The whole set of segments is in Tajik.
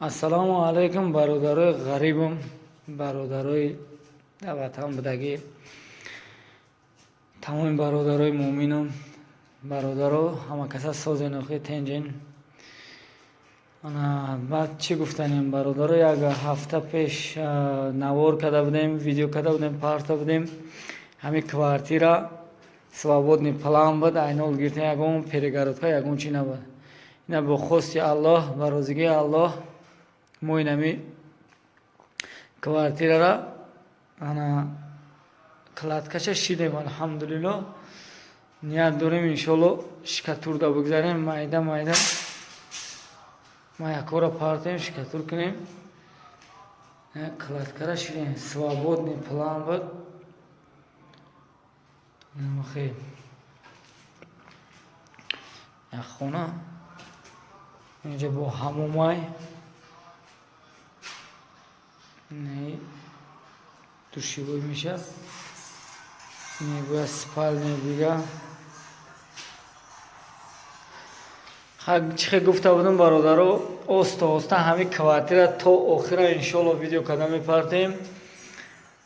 Ассалому алайкум, бародарои ғарибум, бародарои дар ватан будагӣ, тамоми бародарои муъминум, бародаро, ҳама каса созенохи тенҷен. Баъд чӣ гуфтанем, бародаро? Як ҳафта пеш навор карда будем, видео карда будем, парта будем. Ҳамин квартира свободный план буд, айнол гирифтем, ягон перегородка, ягон чи набуд. Ина бо хости Аллоҳ, ба розигии Аллоҳ мо инами квартирара ана кладкаша шидем, алҳамдулилло. Ният дорем, иншолло, штукатурда бигзарем, майда майда маякҳоро партем, штукатур кунем. Кладкара шидем, свободный план буд. Хел як хона инҷа бо ҳамомай, душевой мешавад, бояд спальня дига. Чӣ хел гуфта будам, бародаро, оста оста ҳамин квартира то охира, иншолло, видео карда мепартем.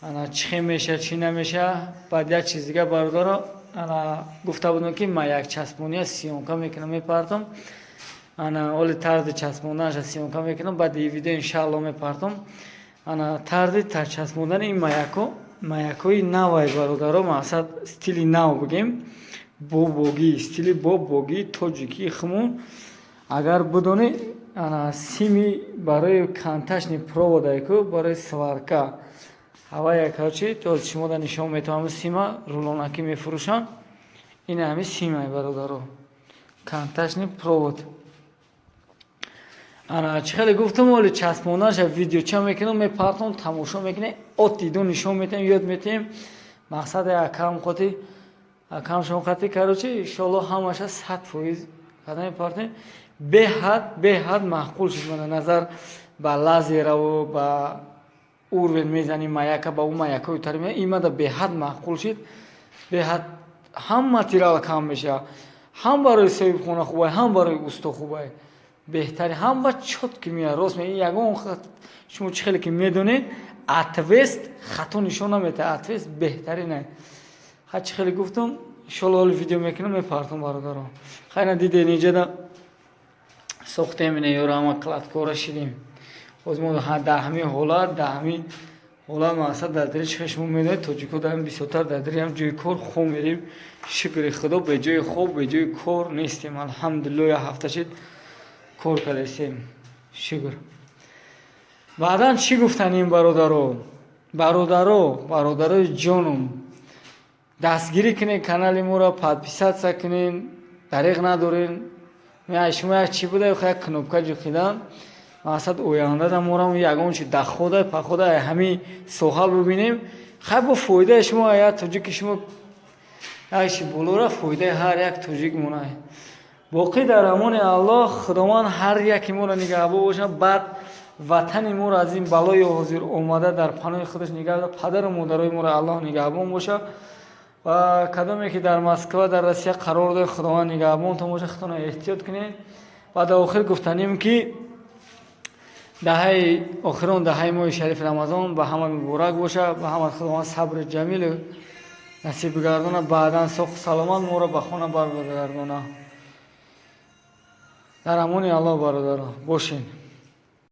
Ана чӣ хел меша, чӣ намеша. Баъд як чиз дига, бародаро, ана гуфта будам, ки ман як часпония съёмка мекунам, мепартам. Ана оли тарзи часпонданаша съёмка мекунам, баъди видео, иншаалло, мепартам. Ана тарзи часпондани ин маяко, маякҳои навай, бародаро, мақсад стили нав бигем, бобогӣ, стили бобогии тоҷикии хумон. Агар бидонӣ, ана сими барои контактный проводае ку, барои сварка ҳавая, короче, то шумо нишон метавонам, сима рулонакӣ мефурӯшанд. Ин ҳами симай, бародаро, контактный провод. Ана чӣ хеле гуфтам, оли часпонданаша видеоча мекунам, мепартом, тамошо мекунем, от диду нишон метаҳем, ёд метаҳем. Мақсади акам хоти, акам шон хати, короче, иншоалло, ҳамаша 100% карда мепартем. Беҳад беҳад маъқул шуд мана, назар ба лазераву ба уровень мезанем маяка, ба ӯ маякҳои тари имада беҳад маъқул шуд. Беҳад ҳам материал кам мешавад, ҳам барои соҳибхона хубай, ҳам барои усто хубай, беҳтари ҳам ва чётко меяд, рост. Ягон шумо чӣ хеле ки медонед, отвест хато нишон наметаҳад, отвест беҳтарин. Ха, чӣ хеле гуфтам, иншолло, ҳоли видео мекунам, мепартам, бародаро. Хайна дидед, инҷада сохтем, ина ёро ҳама кладкора шидем. Боз мо дар ҳамин ҳолат, дар ҳамин ҳолат, мақсад дар дили чӣ шумо медонед, тоҷико дар бисёртар дар дили ҳам ҷои кор хоб мерем. Шукри Худо, бе ҷои хоб, бе ҷои кор нестем, алҳамдулилло. Як ҳафта шид, кор кардастем, шукр. Баъдан чӣ гуфтанем, бародаро? Бародаро, бародарои ҷонум, дастгирӣ кунед канали моро, подписаться кунед, дареғ надорен. Шумо як чӣ буда, як кнопка ҷухидан, мақсад ояндада морам ягон чи дохода похода ҳамин соҳа бибинем. Хай, бо фоидаи шумо, як тоҷики шумо як чи болора, фоидаи ҳар як тоҷик монай. Боқӣ дар амони Аллоҳ. Худованд ҳар яки моро нигаҳбон бошад, баъд ватани моро аз ин балои ҳозир омада дар паноҳи худаш нигаҳ дорад, падару модарои моро Аллоҳ нигаҳбон бошад. Ва кадоме ки дар Москва, дар Россия қарор доред, Худованд нигаҳбонтон бошад, худтонро эҳтиёт кунед. Ва дар охир гуфтанем, ки даҳаи охирон, даҳаи моҳи шарифи Рамазон ба ҳама муборак бошад, ба ҳама Худованд сабри ҷамил насиб бигардонад, баъдан соҳу саломат моро ба хона баргардонад. Дар амони Аллоҳ, бародаро, бошед.